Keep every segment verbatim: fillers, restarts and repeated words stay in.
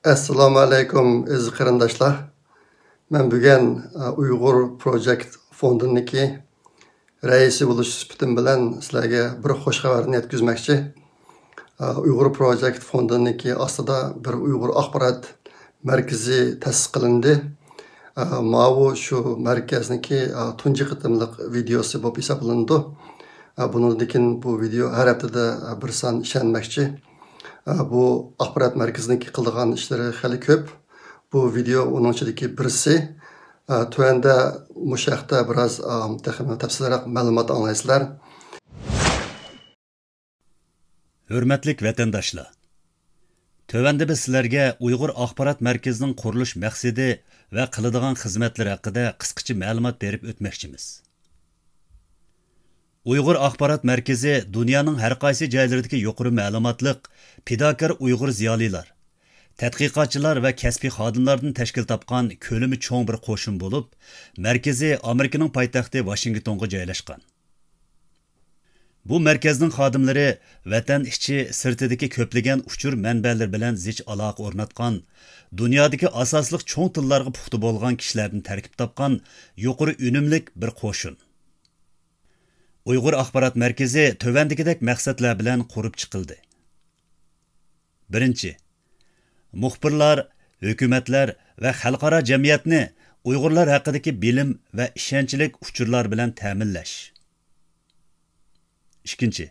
ئەسسالامۇ ئەلەيكۇم، ئەزىز قېرىنداشلار. مەن بۈگۈن، ئە، ئۇيغۇر پروجېكت فوندىنىڭكى رەئىسى بولۇش سۈپىتىم بىلەن سىلەرگە بىر خۇش خەۋەرنى يەتكۈزمەكچى. ئە، ئۇيغۇر پروجېكت فوندىنىڭكى ئاستىدا بىر ئۇيغۇر ئاخبارات مەركىزى تەسىس قىلىندى. ئە، ماۋۇ شۇ مەركەزنىڭكى، ئە، تۇنجى قېتىملىق ۋىدېئوسى بولۇپ ھېسابلىنىدۇ. ئە، بۇنىڭدىن كېيىن بۇ ۋىدېئو ھەر ھەپتىدە، ئە، بىر سان ئىشلەنمەكچى. ئە، بۇ ئاخبارات مەركىزىنىڭكى قىلىدىغان ئىشلىرى خېلى كۆپ. بۇ ۋىدېئو ئۇنىڭ ئىچىدىكى بىرسى. ئە، تۆۋەندە مۇشۇ ھەقتە بىراز، ئە، تېخىمۇ تەپسىلىيرەك مەلۇمات ئاڭلايسىلەر. ھۆرمەتلىك ۋەتەنداشلار! تۆۋەندە بىز سىلەرگە ئۇيغۇر ئاخبارات مەركىزىنىڭ قۇرۇلۇش مەقسىتى ۋە قىلىدىغان خىزمەتلىرى ھەققىدە قىسقىچە مەلۇمات بېرىپ ئۆتمەكچىمىز. ئۇيغۇر ئاخبارات مەركىزى دۇنيانىڭ ھەر قايسى جايلىرىدىكى يۇقىرى مەلۇماتلىق، پىداكار ئۇيغۇر زىيالىيلار، تەتقىقاتچىلار ۋە كەسپىي خادىملاردىن تەشكىل تاپقان كۆلىمى چوڭ بىر قوشۇن بولۇپ، مەركىزى ئامېرىكىنىڭ پايتەختى ۋاشىنگتونغا جايلاشقان. بۇ مەركەزنىڭ خادىملىرى ۋەتەن ئىچى، سىرتىدىكى كۆپلىگەن ئۇچۇر مەنبەلىرى بىلەن زىچ ئالاقە ئورناتقان، دۇنيادىكى ئاساسلىق چوڭ تىللارغا پۇختا بولغان كىشىلەردىن تەركىب تاپقان يۇقىرى ئۈنۈملۈك بىر قوشۇن. ئۇيغۇر ئاخبارات مەركىزى تۆۋەندىكىدەك مەقسەتلەر بىلەن قۇرۇپ چىقىلدى. بىرىنچى، مۇخبىرلار، ھۆكۈمەتلەر ۋە خەلقئارا جەمئىيەتنى ئۇيغۇرلار ھەققىدىكى بىلىم ۋە ئىشەنچلىك ئۇچۇرلار بىلەن تەمىنلەش. ئىككىنچى،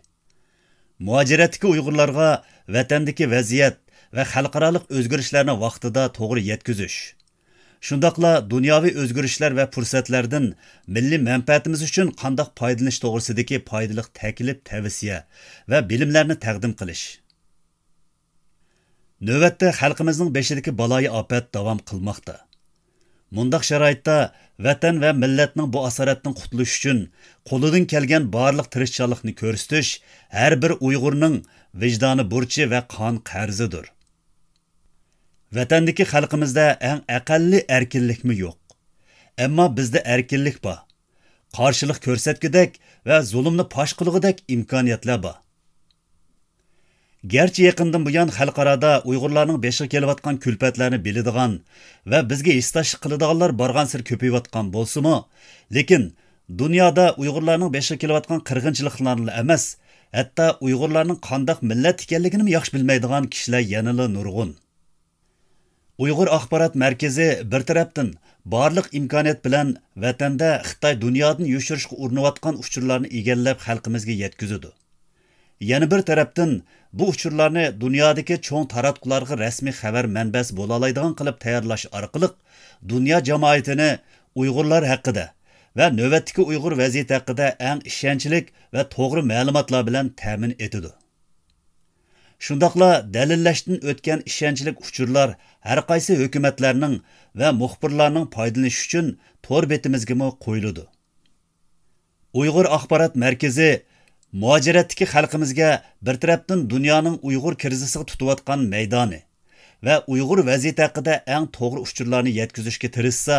مۇھاجىرەتتىكى ئۇيغۇرلارغا ۋەتەندىكى ۋەزىيەت ۋە خەلقئارالىق ئۆزگىرىشلەرنى ۋاقتىدا توغرا يەتكۈزۈش، شۇنداقلا دۇنياۋى ئۆزگىرىشلەر ۋە پۇرسەتلەردىن مىللىي مەنپەئەتىمىز ئۈچۈن قانداق پايدىلىنىش توغرىسىدىكى پايدىلىق تەكلىپ، تەۋسىيە ۋە بىلىملەرنى تەقدىم قىلىش. نۆۋەتتە خەلقىمىزنىڭ بېشىدىكى بالايىئاپەت داۋام قىلماقتا. مۇنداق شارائىتتا ۋەتەن ۋە مىللەتنىڭ بۇ ئاسارەتتىن قۇتۇلۇشى ئۈچۈن قولىدىن كەلگەن بارلىق تىرىشچانلىقنى كۆرسىتىش ھەر بىر ئۇيغۇرنىڭ ۋىجدانىي بۇرچى ۋە قان قەرزىدۇر. ۋەتەندىكى خەلقىمىزدە ئەڭ ئەقەللىي ئەركىنلىكمۇ يوق. ئەمما بىزدە ئەركىنلىك بار. قارشىلىق كۆرسەتكۈدەك ۋە زۇلۇمنى پاش قىلغۇدەك ئىمكانىيەتلەر بار. گەرچە يېقىندىن بۇيان خەلقئارادا ئۇيغۇرلارنىڭ بېشىغا كېلىۋاتقان كۈلپەتلەرنى بىلىدىغان ۋە بىزگە ھېسداشلىق قىلىدىغانلار بارغانسېرى كۆپىيىۋاتقان بولسىمۇ، لېكىن دۇنيادا ئۇيغۇرلارنىڭ بېشىغا كېلىۋاتقان قىرغىنچىلىقلارنىلا ئەمەس، ھەتتا ئۇيغۇرلارنىڭ قانداق مىللەت ئىكەنلىكىنىمۇ ياخشى بىلمەيدىغان كىشىلەر يەنىلا نۇرغۇن. ئۇيغۇر ئاخبارات مەركىزى بىر تەرەپتىن بارلىق ئىمكانىيەت بىلەن ۋەتەندە خىتاي دۇنيادىن يوشۇرۇشقا ئۇرۇنۇۋاتقان ئۇچۇرلارنى ئىگىلەپ خەلقىمىزگە يەتكۈزىدۇ. يەنە بىر تەرەپتىن بۇ ئۇچۇرلارنى دۇنيادىكى چوڭ تاراتقۇلارغا رەسمىي خەۋەر مەنبەسى بولالايدىغان قىلىپ تەييارلاش ئارقىلىق دۇنيا جامائىتىنى ئۇيغۇرلار ھەققىدە ۋە نۆۋەتتىكى ئۇيغۇر ۋەزىيىتى ھەققىدە ئەڭ ئىشەنچلىك ۋە توغرا مەلۇماتلار بىلەن تەمىن ئېتىدۇ. شۇنداقلا دەلىللەشتىن ئۆتكەن ئىشەنچلىك ئۇچۇرلار ھەرقايسى ھۆكۈمەتلەرنىڭ ۋە مۇخبىرلارنىڭ پايدىلىنىشى ئۈچۈن تور بېتىمىزگىمۇ قويۇلىدۇ. ئۇيغۇر ئاخبارات مەركىزى مۇھاجىرەتتىكى خەلقىمىزگە بىر تەرەپتىن دۇنيانىڭ ئۇيغۇر كىرىزىسىغا تۇتۇۋاتقان مەيدانى ۋە ئۇيغۇر ۋەزىيىتى ھەققىدە ئەڭ توغرا ئۇچۇرلارنى يەتكۈزۈشكە تىرىشسا،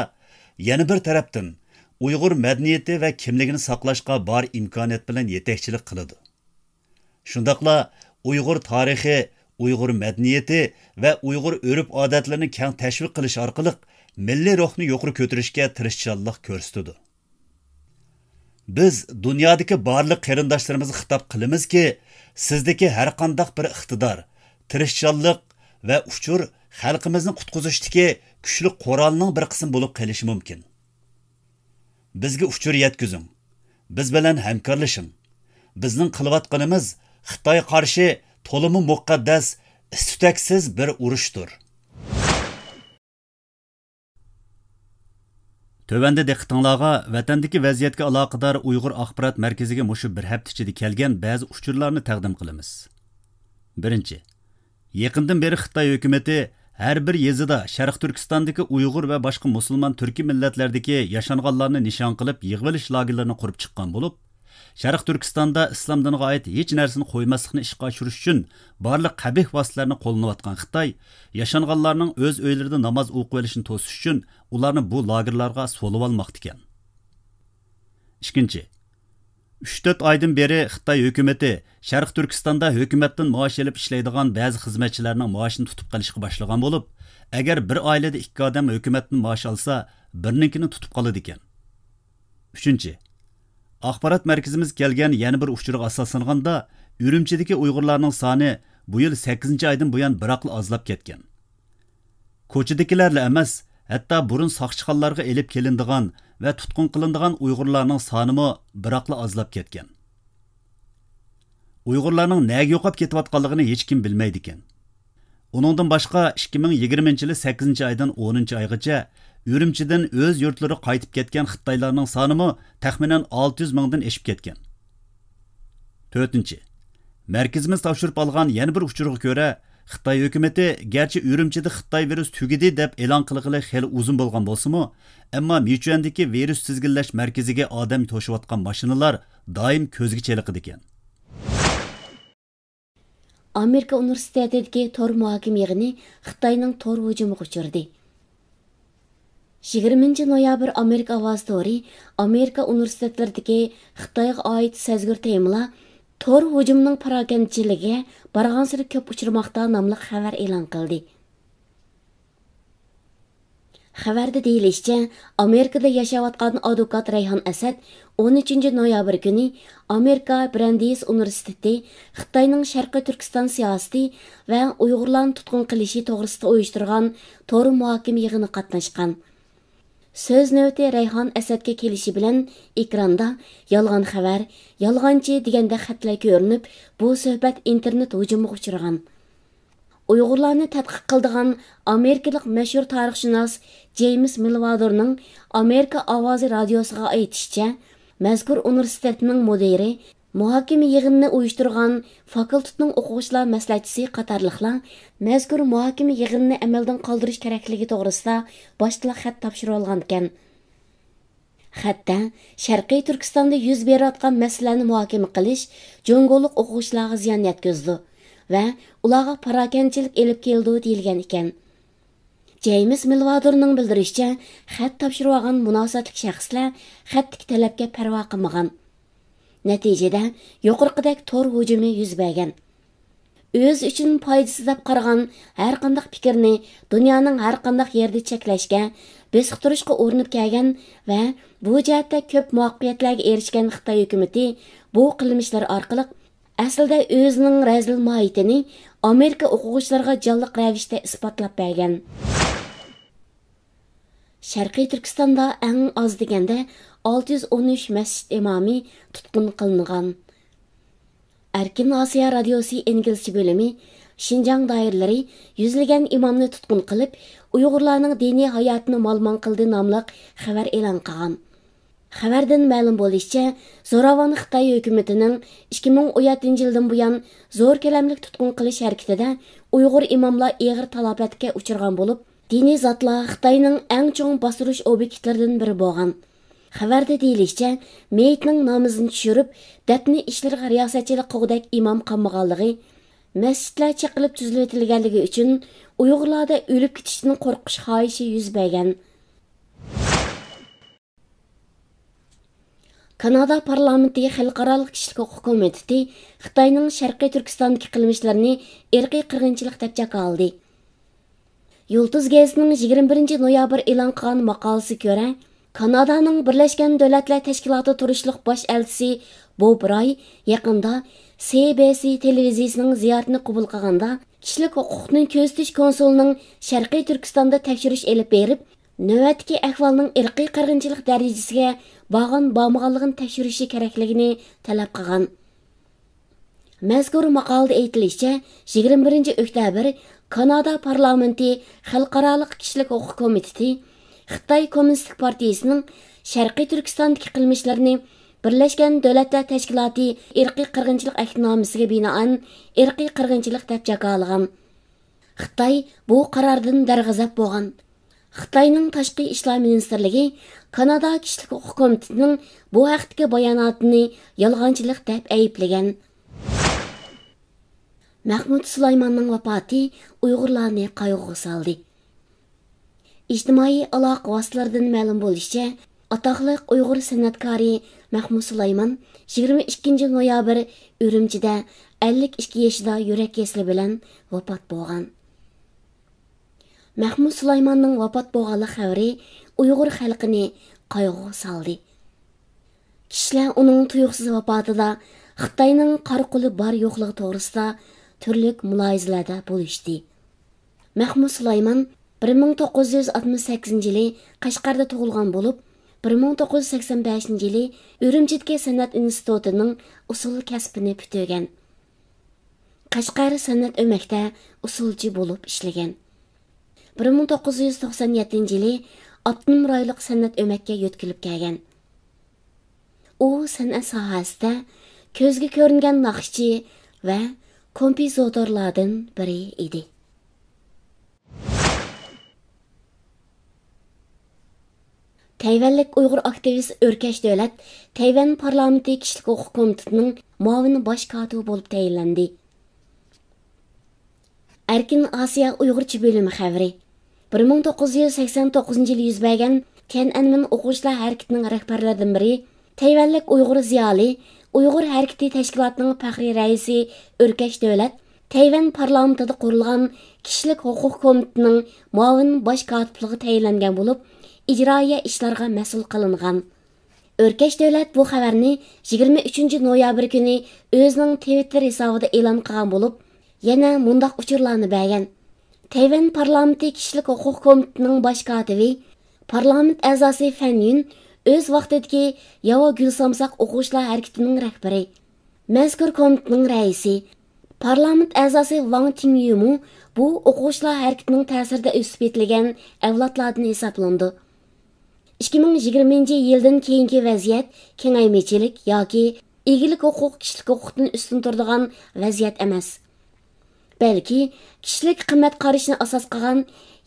يەنە بىر تەرەپتىن ئۇيغۇر مەدەنىيىتى ۋە كىملىكىنى ساقلاشقا بار ئىمكانىيەت بىلەن يېتەكچىلىك قىلىدۇ. شۇنداقلا ئۇيغۇر تارىخى، ئۇيغۇر مەدەنىيىتى ۋە ئۇيغۇر ئۆرپ-ئادەتلىرىنى كەڭ تەشۋىق قىلىش ئارقىلىق مىللىي روھنى يۇقىرى كۆتۈرۈشكە تىرىشچانلىق كۆرسىتىدۇ. بىز دۇنيادىكى بارلىق قېرىنداشلىرىمىزغا خىتاب قىلىمىزكى، سىزدىكى ھەرقانداق بىر ئىقتىدار، تىرىشچانلىق ۋە ئۇچۇر خەلقىمىزنى قۇتقۇزۇشتىكى كۈچلۈك قورالنىڭ بىر قىسمى بولۇپ قېلىشى مۇمكىن. بىزگە ئۇچۇر يەتكۈزۈڭ. بىز بىلەن ھەمكارلىشىڭ. بىزنىڭ قىلىۋاتقىنىمىز خىتايغا قارشى تولىمۇ مۇقەددەس، ئىس-تۈتەكسىز بىر ئۇرۇشتۇر. تۆۋەندە دىققىتىڭلارغا ۋەتەندىكى ۋەزىيەتكە ئالاقىدار ئۇيغۇر ئاخبارات مەركىزىگە مۇشۇ بىر ھەپتە ئىچىدە كەلگەن بەزى ئۇچۇرلارنى تەقدىم قىلىمىز. بىرىنچى، يېقىندىن بېرى خىتاي ھۆكۈمىتى ھەر بىر يېزىدا شەرقىي تۈركىستاندىكى ئۇيغۇر ۋە باشقا مۇسۇلمان تۈركىي مىللەتلەردىكى ياشانغانلارنى نىشان قىلىپ يىغىۋېلىش لاگېرلىرىنى قۇرۇپ چىققان بولۇپ، شەرقىي تۈركىستاندا ئىسلام دىنىغا ئائىت ھېچ نەرسىنى قويماسلىقنى ئىشقا ئاشۇرۇش ئۈچۈن بارلىق قەبىھ ۋاسىتىلەرنى قوللىنىۋاتقان خىتاي، ياشانغانلارنىڭ ئۆز ئۆيلىرىدە ناماز ئوقۇۋېلىشىنى توسۇش ئۈچۈن ئۇلارنى بۇ لاگېرلارغا سولىۋالماقتىكەن. ئىككىنچى، ئۈچ تۆت ئايدىن بېرى خىتاي ھۆكۈمىتى شەرقىي تۈركىستاندا ھۆكۈمەتتىن مائاش ئېلىپ ئىشلەيدىغان بەزى خىزمەتچىلەرنىڭ مائاشىنى تۇتۇپ قېلىشقا باشلىغان بولۇپ، ئەگەر بىر ئائىلىدە ئىككى ئادەم ھۆكۈمەتتىن مائاش ئالسا، بىرىنىڭكىنى تۇتۇپ قالىدىكەن. ئۈچىنچى، ئاخبارات مەركىزىمىز كەلگەن يەنە بىر ئۇچۇرغا ئاساسلانغاندا، ئۈرۈمچىدىكى ئۇيغۇرلارنىڭ سانى بۇ يىل سەككىزىنچى ئايدىن بۇيان بىراقلا ئازلاپ كەتكەن. كوچىدىكىلەرلا ئەمەس، ھەتتا بۇرۇن ساقچىخانىلارغا ئېلىپ كېلىنىدىغان ۋە تۇتقۇن قىلىنىدىغان ئۇيغۇرلارنىڭ سانىمۇ بىراقلا ئازلاپ كەتكەن. ئۇيغۇرلارنىڭ نەگە يوقاپ كېتىۋاتقانلىقىنى ھېچكىم بىلمەيدىكەن. ئۇنىڭدىن باشقا، ئىككى مىڭ يىگىرمىنچى يىلى سەككىزىنچى ئايدىن ئونىنچى ئايغىچە ئۈرۈمچىدىن ئۆز يۇرتلىرىغا قايتىپ كەتكەن خىتايلارنىڭ سانىمۇ تەخمىنەن ئالتە يۈز مىڭدىن ئېشىپ كەتكەن. تۆتىنچى، مەركىزىمىز تاپشۇرۇپ ئالغان يەنە بىر ئۇچۇرغا كۆرە، خىتاي ھۆكۈمىتى گەرچە ئۈرۈمچىدە خىتاي ۋىرۇس تۈگىدى دەپ ئېلان قىلغىلى خېلى ئۇزۇن بولغان بولسىمۇ، ئەمما مىچۈەندىكى ۋىرۇس تىزگىنلەش مەركىزىگە ئادەم توشۇۋاتقان ماشىنىلار دائىم كۆزگە چېلىقىدىكەن. ئامېرىكا ئۇنىۋېرسىتېتىدىكى تور مۇھاكىمە يىغىنى خىتاينىڭ تور ھۇجۇمىغا ئۇچرىدى. يىگىرمىنچى نويابىر ئامېرىكا ئاۋازى تورى ئامېرىكا ئۇنىۋېرسىتېتلىرىدىكى خىتايغا ئائىت سەزگۈر تېمىلار تور ھۇجۇمىنىڭ پاراكەندىچىلىكىگە بارغانسېرى كۆپ ئۇچرىماقتا ناملىق خەۋەر ئېلان قىلدى. خەۋەردە دېيىلىشىچە، ئامېرىكىدا ياشاۋاتقان ئادۋوكات رەيھان ئەسەد ئون ئۈچىنچى نويابىر كۈنى ئامېرىكا براندېيس ئۇنىۋېرسىتېتى خىتاينىڭ شەرقىي تۈركىستان سىياسىتى ۋە ئۇيغۇرلارنى تۇتقۇن قىلىشى توغرىسىدا ئۇيۇشتۇرغان تور مۇھاكىمە يىغىنىغا قاتناشقان. سۆز نۆۋىتى رەيھان ئەسەدكە كېلىشى بىلەن، ئېكراندا يالغان خەۋەر، يالغانچى دېگەندەك خەتلەر كۆرۈنۈپ، بۇ سۆھبەت ئىنتېرنېت ھۇجۇمىغا ئۇچرىغان. ئۇيغۇرلارنى تەتقىق قىلىدىغان ئامېرىكىلىق مەشھۇر تارىخشۇناس جېيمىس مىلۋادورنىڭ ئامېرىكا ئاۋازى رادىيوسىغا ئېيتىشىچە، مەزكۇر ئۇنىۋېرسىتېتنىڭ مۇدىرى، مۇھاكىمە يىغىنىنى ئۇيۇشتۇرغان فاكۇلتېتنىڭ ئوقۇغۇچىلار مەسلىھەتچىسى قاتارلىقلار مەزكۇر مۇھاكىمە يىغىنىنى ئەمەلدىن قالدۇرۇش كېرەكلىكى توغرىسىدا باشتىلا خەت تاپشۇرۇۋالغانىكەن. خەتتە، شەرقىي تۈركىستاندا يۈز بېرىۋاتقان مەسىلىلەرنى مۇھاكىمە قىلىش جۇڭگولۇق ئوقۇغۇچىلارغا زىيان يەتكۈزىدۇ ۋە ئۇلارغا پاراكەندىچىلىك ئېلىپ كېلىدۇ، دېيىلگەن ئىكەن. جېيمىس مىلۋادورنىڭ بىلدۈرۈشىچە، خەت تاپشۇرۇۋالغان مۇناسىۋەتلىك شەخسلەر خەتتىكى تەلەپكە پەرۋا قىلمىغان. نەتىجىدە، يۇقىرىقىدەك تور ھۇجۇمى يۈز بەرگەن. ئۆزى ئۈچۈن پايدىسىز دەپ قارىغان ھەرقانداق پىكىرنى دۇنيانىڭ ھەرقانداق يېرىدە چەكلەشكە، بېسىقتۇرۇشقا ئۇرۇنۇپ كەلگەن ۋە بۇ جەھەتتە كۆپ مۇۋەپپەقىيەتلەرگە ئېرىشكەن خىتاي ھۆكۈمىتى بۇ قىلمىشلىرى ئارقىلىق ئەسلىدە ئۆزىنىڭ رەزىل ماھىيىتىنى ئامېرىكا ئوقۇغۇچىلىرىغا جانلىق رەۋىشتە ئىسپاتلاپ بەرگەن. شەرقىي تۈركىستاندا ئەڭ ئاز دېگەندە ئالتە يۈز ئون ئۈچ مەسچىت ئىمامى تۇتقۇن قىلىنغان. ئەركىن ئاسىيا رادىيوسى ئىنگلىزچە بۆلۈمى شىنجاڭ دائىرىلىرى يۈزلىگەن ئىمامنى تۇتقۇن قىلىپ، ئۇيغۇرلارنىڭ دىنىي ھاياتىنى مالىمان قىلدى ناملىق خەۋەر ئېلان قىلغان. خەۋەردىن مەلۇم بولۇشىچە، زوراۋان خىتاي ھۆكۈمىتىنىڭ ئىككى مىڭ ئون يەتتىنچى يىلدىن بۇيان زور كۆلەملىك تۇتقۇن قىلىش ھەرىكىتىدە ئۇيغۇر ئىماملار ئېغىر تالاپەتكە ئۇچرىغان بولۇپ، دىنىي زاتلار خىتاينىڭ ئەڭ چوڭ باستۇرۇش ئوبيېكتلىرىدىن بىرى بولغان. خەۋەردە دېيىلىشىچە، مېيىتنىڭ نامىزىنى چۈشۈرۈپ، دەپنە ئىشلىرىغا رىياسەتچىلىك قىلغۇدەك ئىمام قالمىغانلىقى، مەسچىتلەر چېقىلىپ تۈزۈلۈۋېتىلگەنلىكى ئۈچۈن ئۇيغۇرلاردا ئۆلۈپ كېتىشتىن قورقۇش خاھىشى يۈز بەرگەن. كانادا پارلامېنتى خەلقئارالىق كىشىلىك ھوقۇق كومىتېتى خىتاينىڭ شەرقىي تۈركىستاندىكى قىلمىشلىرىنى ئىرقىي قىرغىنچىلىق دەپ جاكارلىدى. يۇلتۇز گېزىتىنىڭ يىگىرمە بىرىنچى نويابىر ئېلان قىلغان ماقالىسىگە كۆرە، كانادانىڭ بىرلەشكەن دۆلەتلەر تەشكىلاتى تۇرۇشلۇق باش ئەلچىسى بوب راي يېقىندا سى بى سى تېلېۋىزىيىسىنىڭ زىيارىتىنى قوبۇل قىلغاندا، كىشىلىك ھوقۇقنى كۆزىتىش كونسۇلىنىڭ شەرقىي تۈركىستاندا تەكشۈرۈش ئېلىپ بېرىپ، نۆۋەتتىكى ئەھۋالنىڭ ئىرقىي قىرغىنچىلىق دەرىجىسىگە بارغان-بارمىغانلىقىنى تەكشۈرۈشى كېرەكلىكىنى تەلەپ قىلغان. مەزكۇر ماقالىدە ئېيتىلىشىچە، يىگىرمە بىرىنچى ئۆكتەبىر كانادا پارلامېنتى خەلقئارالىق كىشىلىك ھوقۇق كومىتېتى خىتاي كوممۇنىستىك پارتىيىسىنىڭ شەرقىي تۈركىستاندىكى قىلمىشلىرىنى بىرلەشكەن دۆلەتلەر تەشكىلاتى ئىرقىي قىرغىنچىلىق ئەھدىنامىسىگە بىنائەن ئىرقىي قىرغىنچىلىق دەپ جاكارلىغان. خىتاي بۇ قاراردىن دەرغەزەپ بولغان. خىتاينىڭ تاشقى ئىشلار مىنىستىرلىكى كانادا كىشىلىك ھوقۇق كومىتېتىنىڭ بۇ ھەقتىكى باياناتىنى يالغانچىلىق دەپ ئەيىبلىگەن. مەخمۇت سۇلايماننىڭ ۋاپاتى ئۇيغۇرلارنى قايغۇغا سالدى. ئىجتىمائىي ئالاقە ۋاسىتىلىرىدىن مەلۇم بولۇشىچە، ئاتاقلىق ئۇيغۇر سەنئەتكارى مەخمۇت سۇلايمان يىگىرمە ئىككىنچى نويابىر ئۈرۈمچىدە ئەللىك ئىككى يېشىدا يۈرەك كېسىلى بىلەن ۋاپات بولغان. مەخمۇت سۇلايماننىڭ ۋاپات بولغانلىق خەۋىرى ئۇيغۇر خەلقىنى قايغۇغا سالدى. كىشىلەر ئۇنىڭ تۇيۇقسىز ۋاپاتىدا خىتاينىڭ قارا قولى بار يوقلۇقى توغرىسىدا تۈرلۈك مۇلاھىزىلەردە بولۇشتى. مەخمۇت سۇلايمان بىر مىڭ توققۇز يۈز ئاتمىش سەككىزىنچى يىلى قەشقەردە تۇغۇلغان بولۇپ، بىر مىڭ توققۇز يۈز سەكسەن بەشىنچى يىلى ئۈرۈمچىدىكى سەنئەت ئىنستىتۇتىنىڭ ئۇسسۇل كەسپىنى پۈتتۈرگەن. قەشقەر سەنئەت ئۆمەكتە ئۇسسۇلچى بولۇپ ئىشلىگەن. بىر مىڭ توققۇز يۈز توقسان يەتتىنچى يىلى ئاپتونوم رايونلۇق سەنئەت ئۆمەككە يۆتكىلىپ كەلگەن. ئۇ سەنئەت ساھەسىدە كۆزگە كۆرۈنگەن ناخشىچى ۋە كومپوزىتورلاردىن بىرى ئىدى. تەيۋەنلىك ئۇيغۇر ئاكتىۋىست ئۆركەش دۆلەت تەيۋەن پارلامېنتى كىشىلىك ھوقۇق كومىتېتىنىڭ مۇئاۋىن باش كاتىپى بولۇپ تەيىنلەندى. ئەركىن ئاسىيا ئۇيغۇرچە بۆلۈمى خەۋىرى. بىر مىڭ توققۇز يۈز سەكسەن توققۇزىنچى يىلى يۈز بەرگەن تيەنئەنمېن ئوقۇغۇچىلار ھەرىكىتىنىڭ رەھبەرلىرىدىن بىرى، تەيۋەنلىك ئۇيغۇر زىيالىي، ئۇيغۇر ھەرىكىتى تەشكىلاتىنىڭ پەخرىي رەئىسى ئۆركەش دۆلەت تەيۋەن پارلامېنتىدا قۇرۇلغان كىشىلىك ھوقۇق كومىتېتىنىڭ مۇئاۋىن باش كاتىپلىقىغا تەيىنلەنگەن بولۇپ، ئىجرائىيە ئىشلارغا مەسئۇل قىلىنغان. ئۆركەش دۆلەت بۇ خەۋەرنى يىگىرمە ئۈچىنچى نويابىر كۈنى ئۆزىنىڭ تىۋىتتېر ھېسابىدا ئېلان قىلغان بولۇپ، يەنە مۇنداق ئۇچۇرلارنى بەرگەن. تەيۋەن پارلامېنتى كىشىلىك ھوقۇق كومىتېتىنىڭ باش كاتىپى، پارلامېنت ئەزاسى فەن يۈن ئۆز ۋاقتىدىكى ياۋا گۈل سامساق ئوقۇغۇچىلار ھەرىكىتىنىڭ رەھبىرى، مەزكۇر كومىتېتنىڭ رەئىسى، پارلامېنت ئەزاسى ۋاڭ تىڭيۈمۇ بۇ ئوقۇغۇچىلار ھەرىكىتىنىڭ تەسىرىدە ئۆسۈپ يېتىلگەن ئەۋلادلاردىن ھېسابلىنىدۇ. ئىككى مىڭ يىگىرمىنچى يىلدىن كېيىنكى ۋەزىيەت كېڭەيمىچىلىك ياكى ئىگىلىك ھوقۇق كىشىلىك ھوقۇقتىن ئۈستۈن تۇرىدىغان ۋەزىيەت ئەمەس، بەلكى كىشىلىك قىممەت قارىشىنى ئاساس قىلغان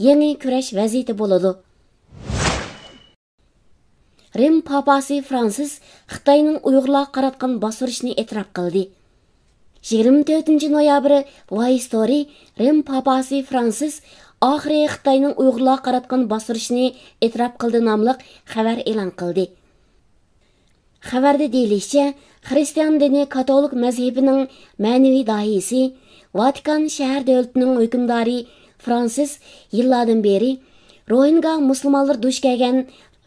يېڭى كۈرەش ۋەزىيىتى بولىدۇ. رىم پاپاسى فرانسىس خىتاينىڭ ئۇيغۇرلارغا قاراتقان باستۇرۇشىنى ئېتىراپ قىلدى. يىگىرمە تۆتىنچى نويابىر ۋايستورى رىم پاپاسى فرانسىس ئاخىرى خىتاينىڭ ئۇيغۇرلارغا قاراتقان باستۇرۇشىنى ئېتىراپ قىلدى ناملىق خەۋەر ئېلان قىلدى. خەۋەردە دېيىلىشىچە، خرىستىيان دىنى كاتولىك مەزھىپىنىڭ مەنىۋى داھىيسى، ۋاتىكان شەھەر دۆلىتىنىڭ ھۆكۈمدارى فرانسىس يىللاردىن بېرى روھىنگا مۇسۇلمانلىرى دۇچ كەلگەن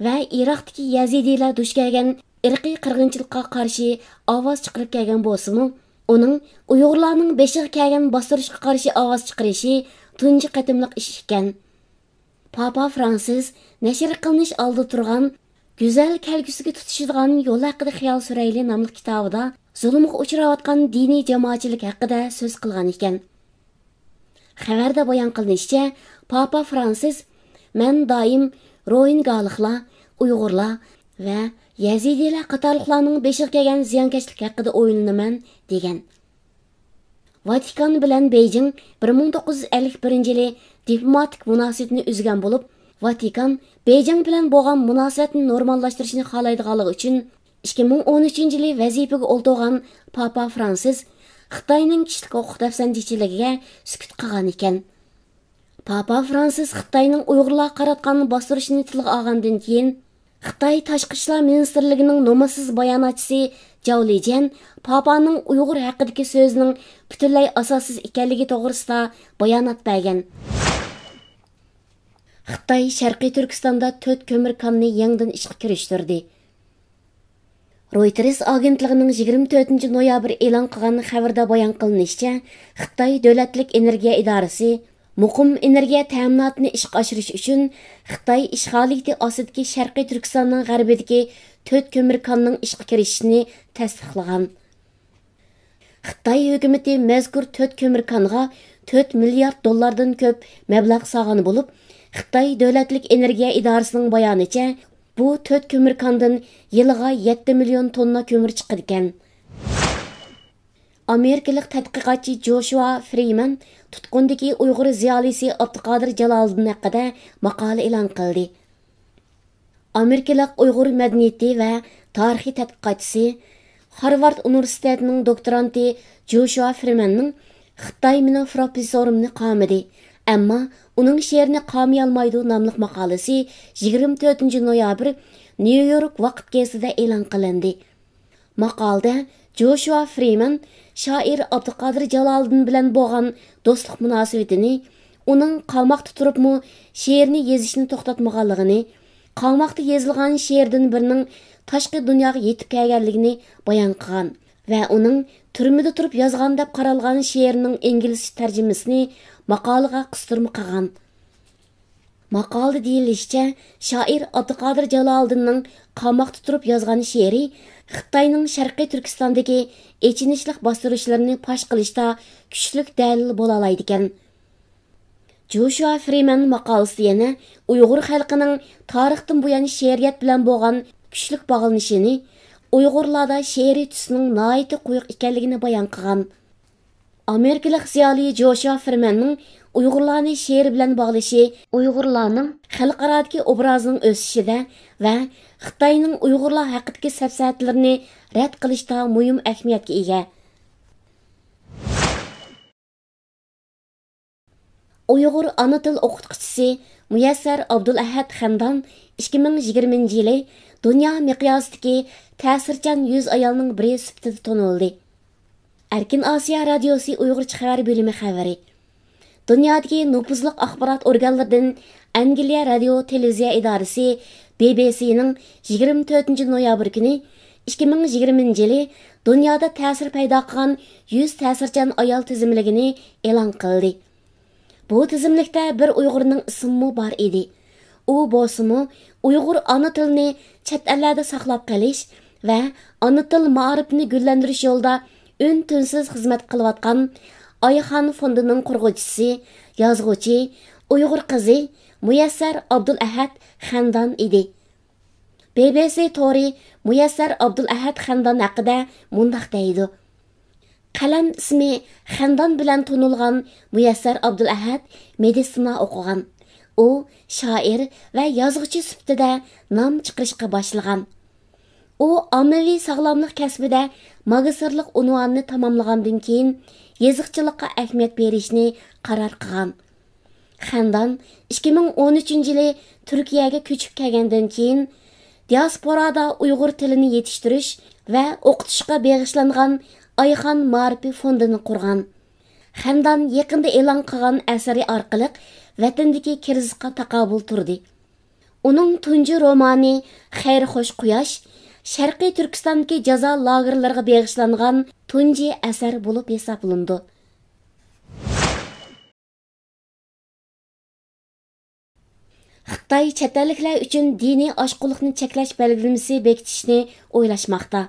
ۋە ئىراقتىكى يەزىدىيلار دۇچ كەلگەن ئىرقىي قىرغىنچىلىققا قارشى ئاۋاز چىقىرىپ كەلگەن بولسىمۇ، ئۇنىڭ ئۇيغۇرلارنىڭ بېشىغا كەلگەن باستۇرۇشقا قارشى ئاۋاز چىقىرىشى تۇنجى قېتىملىق ئىش ئىكەن. پاپا فرانسىس نەشر قىلىنىش ئالدىدا تۇرغان گۈزەل كەلگۈسىگە تۇتىشىدىغان يول ھەققىدە خىيال سۈرەيلى ناملىق كىتابىدا زۇلۇمغا ئۇچراۋاتقان دىنىي جامائەتچىلىك ھەققىدە سۆز قىلغان ئىكەن. خەۋەردە بايان قىلىنىشىچە، پاپا فرانسىس، مەن دائىم روھىنگالىقلار، ئۇيغۇرلار ۋە يەزىدىيلار قاتارلىقلارنىڭ بېشىغا كەلگەن زىيانكەشلىك ھەققىدە ئويلىنىمەن، دېگەن. ۋاتىكان بىلەن بېيجىڭ بىر مىڭ توققۇز يۈز ئەللىك بىرىنچى يىلى دىپلوماتىك مۇناسىۋىتىنى ئۈزگەن بولۇپ، ۋاتىكان بېيجىڭ بىلەن بولغان مۇناسىۋەتنى نورماللاشتۇرۇشنى خالايدىغانلىقى ئۈچۈن، ئىككى مىڭ ئون ئۈچىنچى يىلى ۋەزىپىگە ئولتۇرغان پاپا فرانسىس خىتاينىڭ كىشىلىك ھوقۇق دەپسەندىچىلىكىگە سۈكۈت قىلغان ئىكەن. پاپا فرانسىس خىتاينىڭ ئۇيغۇرلارغا قاراتقان باستۇرۇشىنى تىلغا ئالغاندىن كېيىن، خىتاي تاشقى ئىشلار مىنىستىرلىكىنىڭ نومۇسسىز باياناتچىسى جاۋ لىجيەن پاپانىڭ ئۇيغۇر ھەققىدىكى سۆزىنىڭ پۈتۈنلەي ئاساسسىز ئىكەنلىكى توغرىسىدا بايانات بەرگەن. خىتاي شەرقىي تۈركىستاندا تۆت كۆمۈر كانىنى يېڭىدىن ئىشقا كىرىشتۈردى. رويتېرس ئاگېنتلىقىنىڭ يىگىرمە تۆتىنچى نويابىر ئېلان قىلغان خەۋىرىدە بايان قىلىنىشىچە، خىتاي دۆلەتلىك ئېنېرگىيە ئىدارىسى مۇقىم ئېنېرگىيە تەمىناتىنى ئىشقا ئاشۇرۇش ئۈچۈن خىتاي ئىشغالىيىتى ئاستىدىكى شەرقىي تۈركىستاننىڭ غەربىدىكى تۆت كۆمۈر كانىنىڭ ئىشقا كىرىشىشىنى تەستىقلىغان. خىتاي ھۆكۈمىتى مەزكۇر تۆت كۆمۈر كانغا تۆت مىليارد دوللاردىن كۆپ مەبلەغ سالغان بولۇپ، خىتاي دۆلەتلىك ئېنېرگىيە ئىدارىسىنىڭ بايانىچە، بۇ تۆت كۆمۈر كاندىن يىلىغا يەتتە مىليون توننا كۆمۈر چىقىدىكەن. ئامېرىكىلىق تەتقىقاتچى جوشۇا فرىمەن تۇتقۇندىكى ئۇيغۇر زىيالىيسى ئابدۇقادىر جالالىدىن ھەققىدە ماقالە ئېلان قىلدى. ئامېرىكىلىق ئۇيغۇر مەدەنىيىتى ۋە تارىخى تەتقىقاتچىسى، خارۋارد ئۇنىۋېرسىتېتىنىڭ دوكتورانتى جوشۇا فرىمەننىڭ «خىتاي مېنىڭ پروفېسسورۇمنى قامىدى، ئەمما ئۇنىڭ شېئىرىنى قامىيالمايدۇ» ناملىق ماقالىسى يىگىرمە تۆتىنچى نويابىر نيۇ يورك ۋاقىت گېزىتىدە ئېلان قىلىندى. ماقالىدە جوشۇا فرىمەن شائىر ئابدۇقادىر جالالىدىن بىلەن بولغان دوستلۇق مۇناسىۋىتىنى، ئۇنىڭ قاماقتا تۇرۇپمۇ شېئىرنى يېزىشنى توختاتمىغانلىقىنى، قاماقتا يېزىلغان شېئىردىن بىرىنىڭ تاشقى دۇنياغا يېتىپ كەلگەنلىكىنى بايان قىلغان ۋە ئۇنىڭ تۈرمىدە تۇرۇپ يازغان دەپ قارالغان شېئىرىنىڭ ئىنگلىزچە تەرجىمىسىنى ماقالىغا قىستۇرما قىلغان. ماقالىدە دېيىلىشىچە، شائىر ئابدۇقادىر جالالىدىننىڭ قاماقتا تۇرۇپ يازغان شېئىرى خىتاينىڭ شەرقىي تۈركىستاندىكى ئېچىنىشلىق باستۇرۇشلىرىنى پاش قىلىشتا كۈچلۈك دەلىل بولالايدىكەن. جوشۇا فرىمەن ماقالىسىدە يەنە ئۇيغۇر خەلقىنىڭ تارىختىن بۇيان شېئىرىيەت بىلەن بولغان كۈچلۈك باغلىنىشىنى، ئۇيغۇرلاردا شېئىرىي تۈسنىڭ ناھايىتى قويۇق ئىكەنلىكىنى بايان قىلغان. ئامېرىكىلىق زىيالىي جوشۇا فرىمەننىڭ ئۇيغۇرلارنى شېئىر بىلەن باغلىشى ئۇيغۇرلارنىڭ خەلقئارادىكى ئوبرازىنىڭ ئۆسۈشىدە ۋە خىتاينىڭ ئۇيغۇرلار ھەققىدىكى سەپسەتىلىرىنى رەت قىلىشتا مۇھىم ئەھمىيەتكە ئىگە. ئۇيغۇر ئانا تىل ئوقۇتقۇچىسى مۇيەسسەر ئابدۇلئەھەد خەندان ئىككى مىڭ يىگىرمىنچى يىلى دۇنيا مىقياسىدىكى تەسىرچان يۈز ئايالنىڭ بىرى سۈپىتىدە تونۇلدى. ئەركىن ئاسىيا رادىيوسى ئۇيغۇرچە خەۋەر بۆلۈمى خەۋىرى. دۇنيادىكى نوپۇزلۇق ئاخبارات ئورگانلىرىدىن ئەنگلىيە رادىيو تېلېۋىزىيە ئىدارىسى بى بى سىنىڭ يىگىرمە تۆتىنچى نويابىر كۈنى ئىككى مىڭ يىگىرمىنچى يىلى دۇنيادا تەسىر پەيدا قىلغان يۈز تەسىرچان ئايال تىزىملىكىنى ئېلان قىلدى. بۇ تىزىملىكتە بىر ئۇيغۇرنىڭ ئىسمىمۇ بار ئىدى. ئۇ بولسىمۇ ئۇيغۇر ئانا تىلىنى چەت ئەللەردە ساقلاپ قېلىش ۋە ئانا تىل مائارىپىنى گۈللەندۈرۈش يولىدا ئۈن-تىنسىز خىزمەت قىلىۋاتقان ئايخان فوندىنىڭ قۇرغۇچىسى، يازغۇچى، ئۇيغۇر قىزى مۇيەسسەر ئابدۇلئەھەد خەندان ئىدى. بى بى سى تورى مۇيەسسەر ئابدۇلئەھەد خەندان ھەققىدە مۇنداق دەيدۇ: قەلەم ئىسمى خەندان بىلەن تونۇلغان مۇيەسسەر ئابدۇلئەھەد مېدىتسىنا ئوقۇغان. ئۇ شائىر ۋە يازغۇچى سۈپىتىدە نام چىقىرىشقا باشلىغان. ئۇ ئاممىۋى ساغلاملىق كەسپىدە ماگىستىرلىق ئۇنۋانىنى تاماملىغاندىن كېيىن، يېزىقچىلىققا ئەھمىيەت بېرىشنى قارار قىلغان. خەندان ئىككى مىڭ ئون ئۈچىنچى يىلى تۈركىيەگە كۆچۈپ كەلگەندىن كېيىن، دىياسپورادا ئۇيغۇر تىلىنى يېتىشتۈرۈش ۋە ئوقۇتۇشقا بېغىشلانغان ئايخان مائارىپى فوندىنى قۇرغان. خەندان يېقىندا ئېلان قىلغان ئەسىرى ئارقىلىق ۋەتەندىكى كىرىزىسقا تاقابىل تۇردى. ئۇنىڭ تۇنجى رومانى خەيرى خوش قۇياش شەرقىي تۈركىستاندىكى جازا لاگېرلىرىغا بېغىشلانغان تۇنجى ئەسەر بولۇپ ھېسابلىنىدۇ. خىتاي چەت ئەللىكلەر ئۈچۈن دىنىي ئاشقۇنلۇقنى چەكلەش بەلگىلىمىسى بېكىتىشنى ئويلاشماقتا.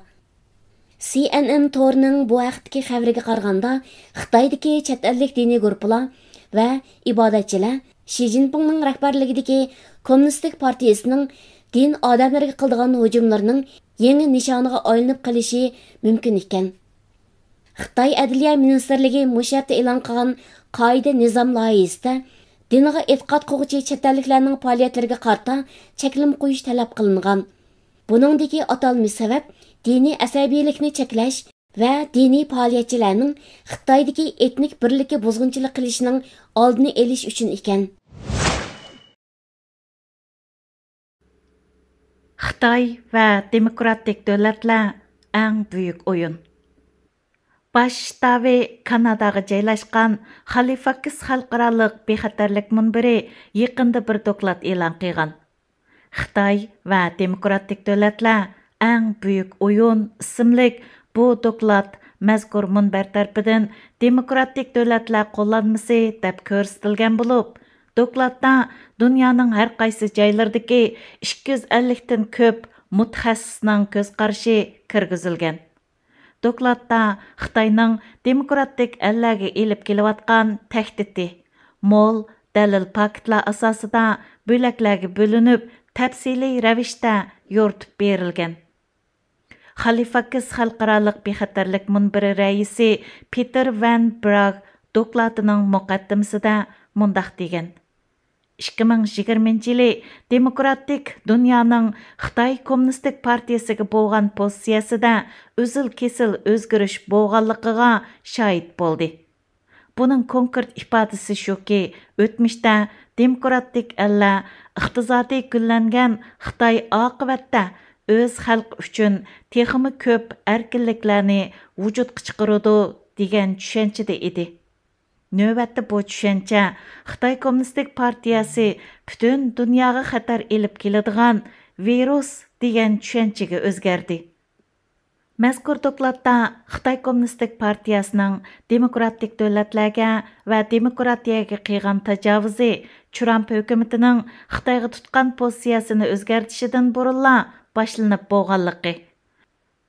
سى ئېن ئېن تورىنىڭ بۇ ھەقتىكى خەۋىرىگە قارىغاندا، خىتايدىكى چەت ئەللىك دىنىي گۇرۇپپىلار ۋە ئىبادەتچىلەر شى جىنپىڭنىڭ رەھبەرلىكىدىكى كوممۇنىستىك پارتىيىسىنىڭ دىن ئادەملىرىگە قىلىدىغان ھۇجۇملىرىنىڭ يېڭى نىشانىغا ئايلىنىپ قېلىشى مۇمكىن ئىكەن. خىتاي ئەدلىيە مىنىستىرلىكى مۇشۇ ھەپتە ئېلان قىلغان قائىدە نىزام لايىھىسىدە دىنغا ئېتىقاد قىلغۇچى چەت ئەللىكلەرنىڭ پائالىيەتلىرىگە قارىتا چەكلىمە قويۇش تەلەپ قىلىنغان. بۇنىڭدىكى ئاتالمىش سەۋەب دىنىي ئەسەبىيلىكنى چەكلەش ۋە دىنىي پائالىيەتچىلەرنىڭ خىتايدىكى ئېتنىك بىرلىككە بۇزغۇنچىلىق قىلىشىنىڭ ئالدىنى ئېلىش ئۈچۈن ئىكەن. خىتاي ۋە دېموكراتىك دۆلەتلەر ئەڭ بۈيۈك ئويۇن. باش شتابى كاناداغا جايلاشقان خالىفاكس خەلقئارالىق بىخەتەرلىك مۇنبىرى يېقىندا بىر دوكلات ئېلان قىلغان. خىتاي ۋە دېموكراتىك دۆلەتلەر ئەڭ بۈيۈك ئويۇن ئىسىملىك بۇ دوكلات مەزكۇر مۇنبەر تەرىپىدىن دېموكراتىك دۆلەتلەر قوللانمىسى دەپ كۆرسىتىلگەن بولۇپ، دوكلاتتا دۇنيانىڭ ھەر قايسى جايلىرىدىكى ئىككى يۈز ئەللىكتىن كۆپ مۇتەخەسسىسنىڭ كۆز قارىشى كىرگۈزۈلگەن. دوكلاتتا خىتاينىڭ دېموكراتىك ئەللەرگە ئېلىپ كېلىۋاتقان تەھدىتى مول دەلىل پاكىتلار ئاساسىدا بۆلەكلەرگە بۆلۈنۈپ، تەپسىلىي رەۋىشتە يورۇتۇپ بېرىلگەن. خالىفاكس خەلقئارالىق بىخەتەرلىك مۇنبىرى رەئىسى پېتېر ۋەن براگ دوكلاتىنىڭ مۇقەددىمىسىدە مۇنداق دېگەن: ئىككى مىڭ يىگىرمىنچى يىلى دېموكراتىك دۇنيانىڭ خىتاي كوممۇنىستىك پارتىيىسىگە بولغان پوزىتسىيەسىدە ئۈزۈل-كېسىل ئۆزگىرىش بولغانلىقىغا شاھىت بولدى. بۇنىڭ كونكرېت ئىپادىسى شۇكى، ئۆتمۈشتە دېموكراتىك ئەللەر ئىقتىسادىي گۈللەنگەن خىتاي ئاقىۋەتتە ئۆز خەلقى ئۈچۈن تېخىمۇ كۆپ ئەركىنلىكلەرنى ۋۇجۇدقا چىقىرىدۇ، دېگەن چۈشەنچىدە ئىدى. نۆۋەتتە بۇ چۈشەنچە خىتاي كوممۇنىستىك پارتىيەسى پۈتۈن دۇنياغا خەتەر ئېلىپ كېلىدىغان ۋىرۇس دېگەن چۈشەنچىگە ئۆزگەردى. مەزكۇر دوكلاتتا خىتاي كوممۇنىستىك پارتىيەسىنىڭ دېموكراتىك دۆلەتلەرگە ۋە دېموكراتىيەگە قىلغان تاجاۋۇزى ترامپ ھۆكۈمىتىنىڭ خىتايغا تۇتقان پوزىتسىيەسىنى ئۆزگەرتىشىدىن بۇرۇنلا باشلىنىپ بولغانلىقى،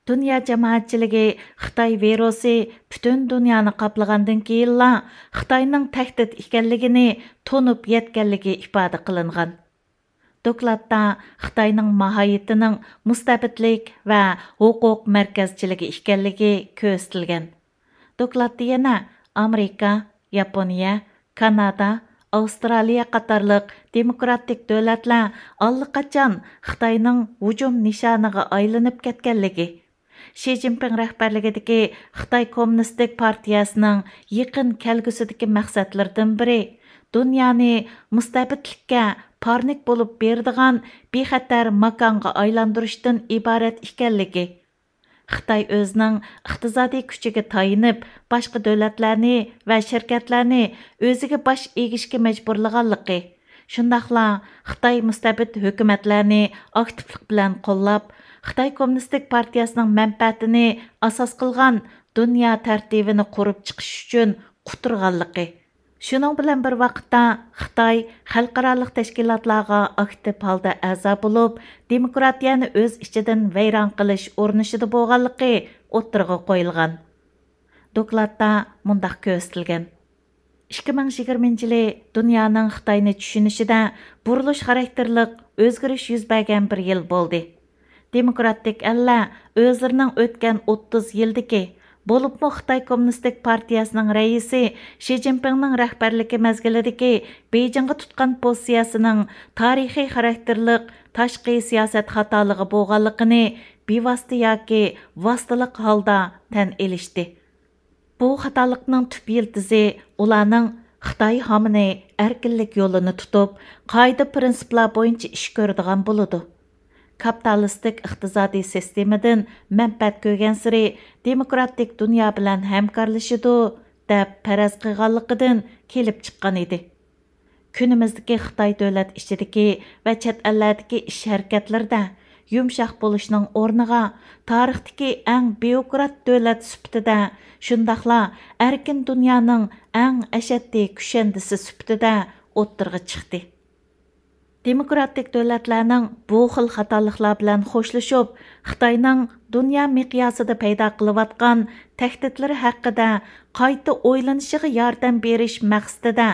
دۇنيا جامائەتچىلىكى خىتاي ۋىرۇسى پۈتۈن دۇنيانى قاپلىغاندىن كېيىنلا خىتاينىڭ تەھدىت ئىكەنلىكىنى تونۇپ يەتكەنلىكى ئىپادە قىلىنغان. دوكلاتتا خىتاينىڭ ماھىيىتىنىڭ مۇستەبىتلىك ۋە ھوقۇق مەركەزچىلىكى ئىكەنلىكى كۆرسىتىلگەن. دوكلاتتا يەنە ئامېرىكا، ياپونىيە، كانادا، ئاۋسترالىيە قاتارلىق دېموكراتىك دۆلەتلەر ئاللىقاچان خىتاينىڭ ھۇجۇم نىشانىغا ئايلىنىپ كەتكەنلىكى، شى جىنپىڭ رەھبەرلىكىدىكى خىتاي كوممۇنىستىك پارتىيەسىنىڭ يېقىن كەلگۈسىدىكى مەقسەتلىرىدىن بىرى، دۇنيانى مۇستەبىتلىككە پارنىك بولۇپ بېرىدىغان بىخەتەر ماكانغا ئايلاندۇرۇشتىن ئىبارەت ئىكەنلىكى، خىتاي ئۆزىنىڭ ئىقتىسادىي كۈچىگە تايىنىپ، باشقا دۆلەتلەرنى ۋە شىركەتلەرنى ئۆزىگە باش ئېگىشكە مەجبۇرلىغانلىقى، شۇنداقلا خىتاي مۇستەبىت ھۆكۈمەتلەرنى ئاكتىپلىق بىلەن قوللاپ، خىتاي كوممۇنىستىك پارتىيەسىنىڭ مەنپەئەتىنى ئاساس قىلغان دۇنيا تەرتىپىنى قۇرۇپ چىقىش ئۈچۈن قۇترىغانلىقى، شۇنىڭ بىلەن بىر ۋاقىتتا، خىتاي خەلقئارالىق تەشكىلاتلارغا ئاكتىپ ھالدا ئەزا بولۇپ، دېموكراتىيەنى ئۆز ئىچىدىن ۋەيران قىلىش ئۇرۇنۇشىدا بولغانلىقى ئوتتۇرىغا قويۇلغان. دوكلاتتا مۇنداق كۆرسىتىلگەن: ئىككى مىڭ يىگىرمىنچى يىلى دۇنيانىڭ خىتاينى چۈشىنىشىدە بۇرۇلۇش خاراكتېرلىق ئۆزگىرىش يۈز بەرگەن بىر يىل بولدى. دېموكراتىك ئەللەر ئۆزلىرىنىڭ ئۆتكەن ئوتتۇز يىلدىكى، بولۇپمۇ خىتاي كوممۇنىستىك پارتىيەسىنىڭ رەئىسى شى جىنپىڭنىڭ رەھبەرلىكى مەزگىلىدىكى بېيجىڭغا تۇتقان پوزىتسىيەسىنىڭ تارىخىي خاراكتېرلىق تاشقى سىياسەت خاتالىقى بولغانلىقىنى بىۋاسىتە ياكى ۋاسىتىلىق ھالدا تەن ئېلىشتى. بۇ خاتالىقنىڭ تۈپ يىلتىزى ئۇلارنىڭ خىتاي ھامىنى ئەركىنلىك يولىنى تۇتۇپ، قائىدە پىرىنسىپلار بويىچە ئىش كۆرىدىغان بولىدۇ. كاپىتالىستىك ئىقتىسادىي سىستېمىدىن مەنپەئەت كۆرگەنسېرى دېموكراتىك دۇنيا بىلەن ھەمكارلىشىدۇ، دەپ پەرەز قىلغانلىقىدىن كېلىپ چىققان ئىدى. كۈنىمىزدىكى خىتاي دۆلەت ئىچىدىكى ۋە چەت ئەللەردىكى ئىش ھەرىكەتلىرىدە يۇمشاق بولۇشنىڭ ئورنىغا تارىختىكى ئەڭ بيۇروكرات دۆلەت سۈپىتىدە، شۇنداقلا ئەركىن دۇنيانىڭ ئەڭ ئەشەددىي كۈشەندىسى سۈپىتىدە ئوتتۇرىغا چىقتى. دېموكراتىك دۆلەتلەرنىڭ بۇ خىل خاتالىقلار بىلەن خوشلىشىپ، خىتاينىڭ دۇنيا مىقياسىدا پەيدا قىلىۋاتقان تەھدىتلىرى ھەققىدە قايتا ئويلىنىشىغا ياردەم بېرىش مەقسىتىدە،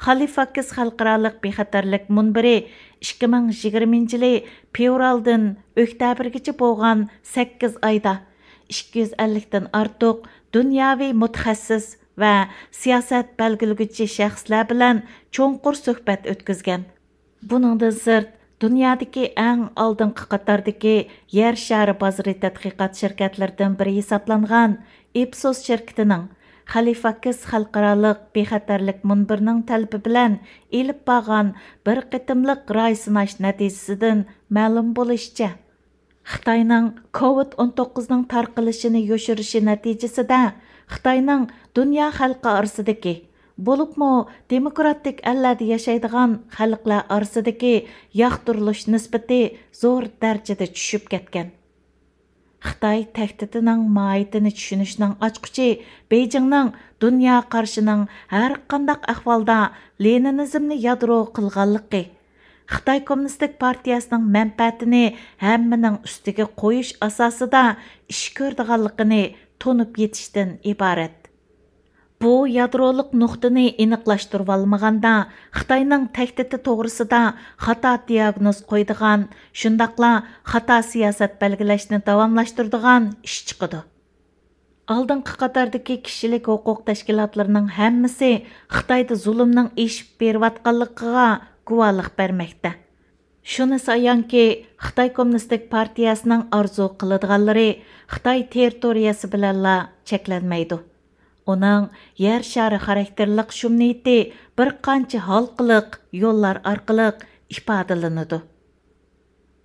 خەلىفاكىس خەلقئارالىق بىخەتەرلىك مۇنبىرى ئىككى مىڭ يىگىرمىنچى يىلى فېۋرالدىن ئۆكتەبىرگىچە بولغان سەككىز ئايدا ئىككى يۈز ئەللىكتىن ئارتۇق دۇنياۋى مۇتەخەسسىس ۋە سىياسەت بەلگىلىگۈچى شەخسلەر بىلەن چوڭقۇر سۆھبەت ئۆتكۈزگەن. بۇنىڭدىن سىرت، دۇنيادىكى ئەڭ ئالدىنقى قاتاردىكى يەر شارى بازىرى تەتقىقات شىركەتلىرىدىن بىرى ھېسابلانغان ئىپسوس شىركىتىنىڭ خەلىفاكىس خەلقئارالىق بىخەتەرلىك مۇنبىرىنىڭ تەلىپى بىلەن ئېلىپ بارغان بىر قېتىملىق راي سىناش نەتىجىسىدىن مەلۇم بولۇشىچە، خىتاينىڭ كوۋىد ئون توققۇزنىڭ تارقىلىشىنى يوشۇرۇشى نەتىجىسىدە، خىتاينىڭ دۇنيا خەلقى ئارىسىدىكى، بولۇپمۇ دېموكراتىك ئەللەردە ياشايدىغان خەلقلەر ئارىسىدىكى ياقتۇرۇلۇش نىسبىتى زور دەرىجىدە چۈشۈپ كەتكەن. خىتاي تەھدىتىنىڭ ماھىيىتىنى چۈشىنىشنىڭ ئاچقۇچى بېيجىڭنىڭ دۇنيا قارىشىنىڭ ھەرقانداق ئەھۋالدا لېنىنىزمنى يادرو قىلغانلىقى، خىتاي كوممۇنىستىك پارتىيەسىنىڭ مەنپەئەتىنى ھەممىنىڭ ئۈستىگە قويۇش ئاساسىدا ئىش كۆرىدىغانلىقىنى تونۇپ يېتىشتىن ئىبارەت. بۇ يادرولۇق نۇقتىنى ئېنىقلاشتۇرۇۋالمىغاندا، خىتاينىڭ تەھدىتى توغرىسىدا خاتا دىياگنوز قويىدىغان، شۇنداقلا خاتا سىياسەت بەلگىلەشنى داۋاملاشتۇرىدىغان ئىش چىقىدۇ. ئالدىنقى قاتاردىكى كىشىلىك ھوقۇق تەشكىلاتلىرىنىڭ ھەممىسى خىتايدا زۇلۇمنىڭ ئېشىپ بېرىۋاتقانلىقىغا گۇۋاھلىق بەرمەكتە. شۇنىسى ئايانكى، خىتاي كوممۇنىستىك پارتىيەسىنىڭ ئارزۇ قىلىدىغانلىرى خىتاي تېررىتورىيەسى بىلەنلا چەكلەنمەيدۇ. ئۇنىڭ يەر شارى خاراكتېرلىق شۇم نىيىتى بىر قانچە ھالقىلىق يوللار ئارقىلىق ئىپادىلىنىدۇ.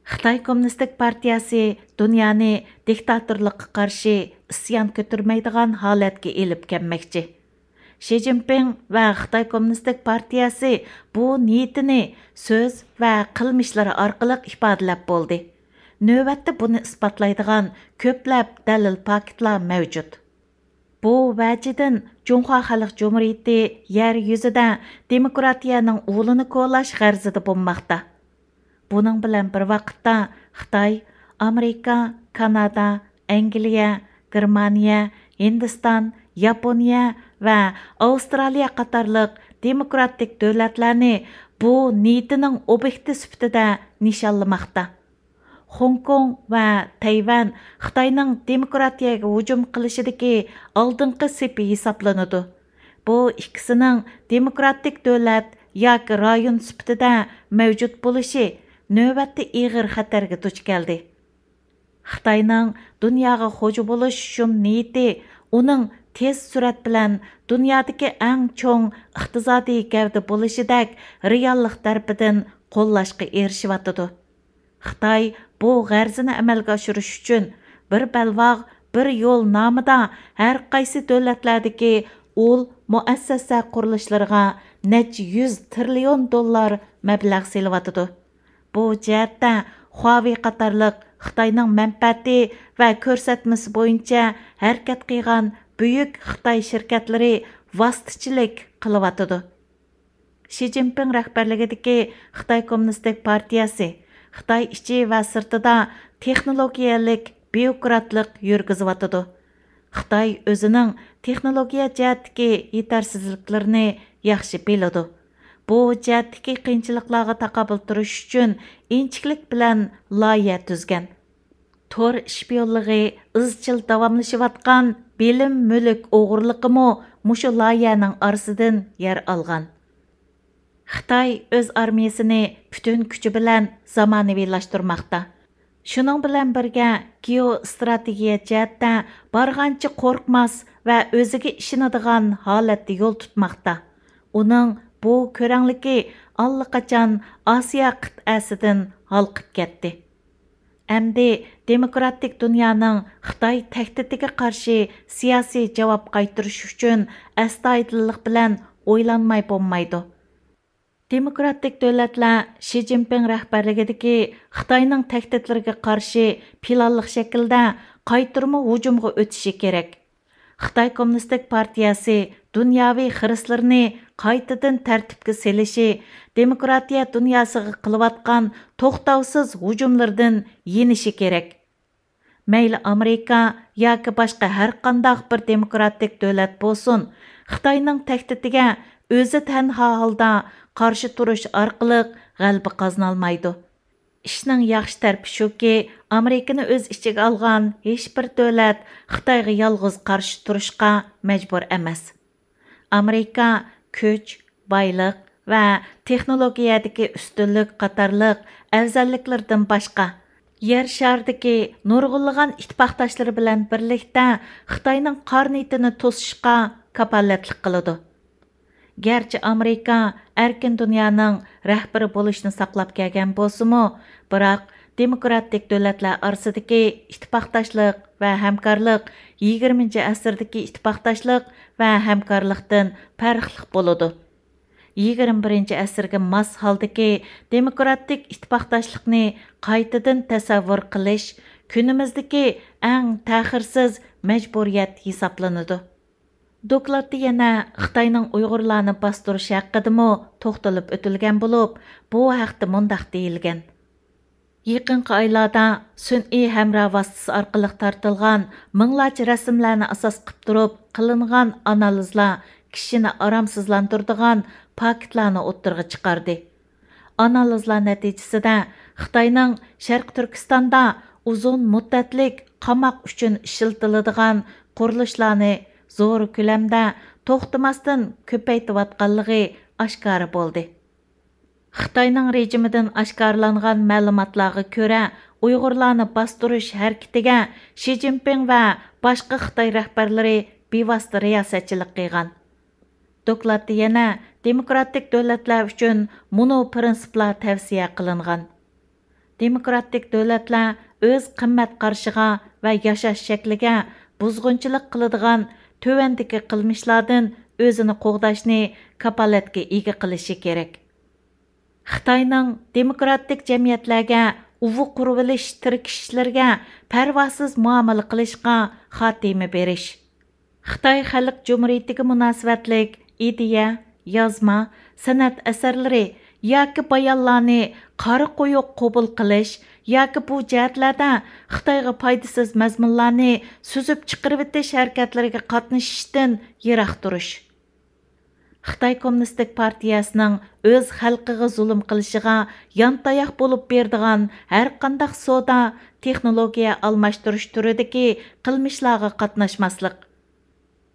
خىتاي كوممۇنىستىك پارتىيەسى دۇنيانى دىكتاتورلۇققا قارشى ئىسيان كۆتۈرمەيدىغان ھالەتكە ئېلىپ كەلمەكچى. شى جىنپىڭ ۋە خىتاي كوممۇنىستىك پارتىيەسى بۇ نىيىتىنى سۆز ۋە قىلمىشلىرى ئارقىلىق ئىپادىلەپ بولدى. نۆۋەتتە بۇنى ئىسپاتلايدىغان كۆپلەپ دەلىل پاكىتلار مەۋجۇت. بۇ ۋەجىدىن جۇڭخۇا خەلق جۇمھۇرىيىتى يەر يۈزىدە دېموكراتىيەنىڭ ئۇلىنى كولاش غەرىزىدە بولماقتا. بۇنىڭ بىلەن بىر ۋاقىتتا، خىتاي، ئامېرىكا، كانادا، ئەنگلىيە، گېرمانىيە، ھىندىستان، ياپونىيە ۋە ئاۋسترالىيە قاتارلىق دېموكراتىك دۆلەتلەرنى بۇ نىيىتىنىڭ ئوبيېكتى سۈپىتىدە نىشانلىماقتا. خوڭكوڭ ۋە تەيۋەن خىتاينىڭ دېموكراتىيەگە ھۇجۇم قىلىشىدىكى ئالدىنقى سېپى ھېسابلىنىدۇ. بۇ ئىككىسىنىڭ دېموكراتىك دۆلەت ياكى رايون سۈپىتىدە مەۋجۇت بولۇشى نۆۋەتتە ئېغىر خەتەرگە دۇچ كەلدى. خىتاينىڭ دۇنياغا خوجا بولۇش شۇم نىيىتى ئۇنىڭ تېز سۈرئەت بىلەن دۇنيادىكى ئەڭ چوڭ ئىقتىسادىي گەۋدە بولۇشىدەك رېئاللىق تەرىپىدىن قوللاشقا ئېرىشىۋاتىدۇ. خىتاي بۇ غەرىزىنى ئەمەلگە ئاشۇرۇش ئۈچۈن بىر بەلباغ، بىر يول نامىدا ھەر قايسى دۆلەتلەردىكى ئۇل مۇئەسسەسە قۇرۇلۇشلىرىغا نەچچە يۈز تىرىليون دوللار مەبلەغ سېلىۋاتىدۇ. بۇ جەھەتتە خۇاۋېي قاتارلىق خىتاينىڭ مەنپەئەتى ۋە كۆرسەتمىسى بويىچە ھەرىكەت قىلغان بۈيۈك خىتاي شىركەتلىرى ۋاسىتىچىلىك قىلىۋاتىدۇ. شى جىنپىڭ رەھبەرلىكىدىكى خىتاي كوممۇنىستىك پارتىيەسى خىتاي ئىچى ۋە سىرتىدا تېخنولوگىيەلىك بيۇروكراتلىق يۈرگۈزۈۋاتىدۇ. خىتاي ئۆزىنىڭ تېخنولوگىيە جەھەتتىكى يېتەرسىزلىكلىرىنى ياخشى بىلىدۇ. بۇ جەھەتتىكى قىيىنچىلىقلارغا تاقابىل تۇرۇش ئۈچۈن ئىنچىكىلىك بىلەن لايىھە تۈزگەن. تور شپىيونلۇقى ئىزچىل داۋاملىشىۋاتقان بىلىم مۈلۈك ئوغرىلىقىمۇ مۇشۇ لايىھەنىڭ ئارىسىدىن يەر ئالغان. خىتاي ئۆز ئارمىيىسىنى پۈتۈن كۈچى بىلەن زامانىۋىلاشتۇرماقتا. شۇنىڭ بىلەن بىرگە، گېئوستراتېگىيە جەھەتتە بارغانچە قورقماس ۋە ئۆزىگە ئىشىنىدىغان ھالەتتە يول تۇتماقتا. ئۇنىڭ بۇ كۆرەڭلىكى ئاللىقاچان ئاسىيا قىتئەسىدىن ھالقىپ كەتتى. ئەمدى دېموكراتىك دۇنيانىڭ خىتاي تەھدىتىگە قارشى سىياسىي جاۋاب قايتۇرۇش ئۈچۈن ئەستايىدىللىق بىلەن ئويلانماي بولمايدۇ. دېموكراتىك دۆلەتلەر شى جىنپىڭ رەھبەرلىكىدىكى خىتاينىڭ تەھدىتلىرىگە قارشى پىلانلىق شەكىلدە قايتۇرما ھۇجۇمغا ئۆتۈشى كېرەك. خىتاي كوممۇنىستىك پارتىيەسى دۇنياۋى خىرىسلىرىنى قايتىدىن تەرتىپكە سېلىشى، دېموكراتىيە دۇنياسىغا قىلىۋاتقان توختاۋسىز ھۇجۇملىرىدىن يېنىشى كېرەك. مەيلى ئامېرىكا ياكى باشقا ھەرقانداق بىر دېموكراتىك دۆلەت بولسۇن، خىتاينىڭ تەھدىتىگە ئۆزى تەنھا ھالدا قارشى تۇرۇش ئارقىلىق غەلىبە قازىنالمايدۇ. ئىشنىڭ ياخشى تەرىپى شۇكى، ئامېرىكىنى ئۆز ئىچىگە ئالغان ھېچبىر دۆلەت خىتايغا يالغۇز قارشى تۇرۇشقا مەجبۇر ئەمەس. ئامېرىكا كۈچ، بايلىق ۋە تېخنولوگىيەدىكى ئۈستۈنلۈك قاتارلىق ئەۋزەللىكلىرىدىن باشقا، يەر شارىدىكى نۇرغۇنلىغان ئىتتىپاقداشلىرى بىلەن بىرلىكتە خىتاينىڭ قارا نىيىتىنى توسۇشقا كاپالەتلىك قىلىدۇ. گەرچە ئامېرىكا ئەركىن دۇنيانىڭ رەھبىرى بولۇشنى ساقلاپ كەلگەن بولسىمۇ، بىراق دېموكراتىك دۆلەتلەر ئارىسىدىكى ئىتتىپاقداشلىق ۋە ھەمكارلىق يىگىرمىنچى ئەسىردىكى ئىتتىپاقداشلىق ۋە ھەمكارلىقتىن پەرقلىق بولىدۇ. يىگىرمە بىرىنچى ئەسىرگە ماس ھالدىكى دېموكراتىك ئىتتىپاقداشلىقنى قايتىدىن تەسەۋۋۇر قىلىش كۈنىمىزدىكى ئەڭ تەخىرسىز مەجبۇرىيەت ھېسابلىنىدۇ. دوكلاتتا يەنە خىتاينىڭ ئۇيغۇرلارنى باستۇرۇشى ھەققىدىمۇ توختىلىپ ئۆتۈلگەن بولۇپ، بۇ ھەقتە مۇنداق دېيىلگەن: يېقىنقى ئايلاردا سۈنئىي ھەمراھ ۋاسىتىسى ئارقىلىق تارتىلغان مىڭلارچە رەسىملەرنى ئاساس قىلىپ تۇرۇپ قىلىنغان ئانالىزلار كىشىنى ئارامسىزلاندۇرىدىغان پاكىتلارنى ئوتتۇرىغا چىقاردى. ئانالىزلار نەتىجىسىدە خىتاينىڭ شەرقىي تۈركىستاندا ئۇزۇن مۇددەتلىك قاماق ئۈچۈن ئىشلىتىلىدىغان قۇرۇلۇشلارنى زور كۆلەمدە توختىماستىن كۆپەيتىۋاتقانلىقى ئاشكارا بولدى. خىتاينىڭ رېجىمىدىن ئاشكارىلانغان مەلۇماتلارغا كۆرە، ئۇيغۇرلارنى باستۇرۇش ھەرىكىتىگە شى جىنپىڭ ۋە باشقا خىتاي رەھبەرلىرى بىۋاسىتە رىياسەتچىلىك قىلغان. دوكلاتتا يەنە دېموكراتىك دۆلەتلەر ئۈچۈن مۇنۇ پىرىنسىپلار تەۋسىيە قىلىنغان: دېموكراتىك دۆلەتلەر ئۆز قىممەت قارىشىغا ۋە ياشاش شەكلىگە بۇزغۇنچىلىق قىلىدىغان تۆۋەندىكى قىلمىشلاردىن ئۆزىنى قوغداشنى كاپالەتكە ئىگە قىلىشى كېرەك. خىتاينىڭ دېموكراتىك جەمئىيەتلەرگە ئۇۋا قۇرۇۋېلىش تىركىشىشلىرىگە پەرۋاسىز مۇئامىلە قىلىشقا خاتىمە بېرىش. خىتاي خەلق جۇمھۇرىيىتىگە مۇناسىۋەتلىك ئىدىيە، يازما، سەنئەت ئەسەرلىرى ياكى بايانلارنى قارا قويۇق قوبۇل قىلىش ياكى بۇ جەھەتلەردە خىتايغا پايدىسىز مەزمۇنلارنى سۈزۈپ چىقىرىۋېتىش ھەرىكەتلىرىگە قاتنىشىشتىن يىراق تۇرۇش. خىتاي كوممۇنىستىك پارتىيەسىنىڭ ئۆز خەلقىگە زۇلۇم قىلىشىغا يانتاياق بولۇپ بېرىدىغان ھەرقانداق سودا، تېخنولوگىيە ئالماشتۇرۇش تۈرىدىكى قىلمىشلارغا قاتناشماسلىق.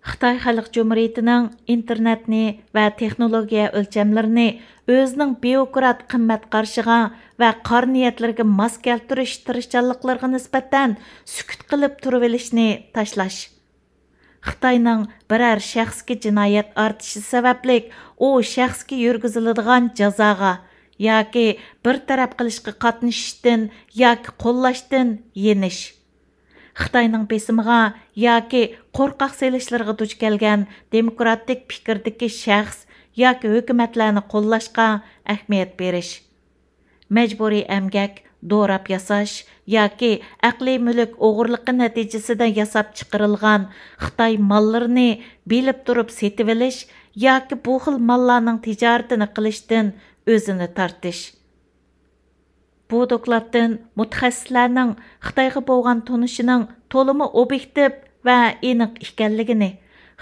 خىتاي خەلق جۇمھۇرىيىتىنىڭ ئىنتېرنېتنى ۋە تېخنولوگىيە ئۆلچەملىرىنى ئۆزىنىڭ بيۇروكرات قىممەت قارىشىغا ۋە قارا نىيەتلىرىگە ماس كەلتۈرۈش تىرىشچانلىقلىرىغا نىسبەتەن سۈكۈت قىلىپ تۇرۇۋېلىشنى تاشلاش. خىتاينىڭ بىرەر شەخسكە جىنايەت ئارتىشى سەۋەبلىك ئۇ شەخسكە يۈرگۈزۈلىدىغان جازاغا ياكى بىر تەرەپ قىلىشقا قاتنىشىشتىن ياكى قوللاشتىن يېنىش. خىتاينىڭ بېسىمىغا ياكى قورقاق سېلىشلىرىغا دۇچ كەلگەن دېموكراتىك پىكىردىكى شەخس ياكى ھۆكۈمەتلەرنى قوللاشقا ئەھمىيەت بېرىش. مەجبۇرىي ئەمگەك، دوراپ ياساش ياكى ئەقلىي مۈلۈك ئوغرىلىقى نەتىجىسىدە ياساپ چىقىرىلغان خىتاي ماللىرىنى بىلىپ تۇرۇپ سېتىۋېلىش ياكى بۇ خىل ماللارنىڭ تىجارىتىنى قىلىشتىن ئۆزىنى تارتىش. بۇ دوكلاتتىن مۇتەخەسسىسلەرنىڭ خىتايغا بولغان تونۇشىنىڭ تولىمۇ ئوبيېكتىپ ۋە ئېنىق ئىكەنلىكىنى،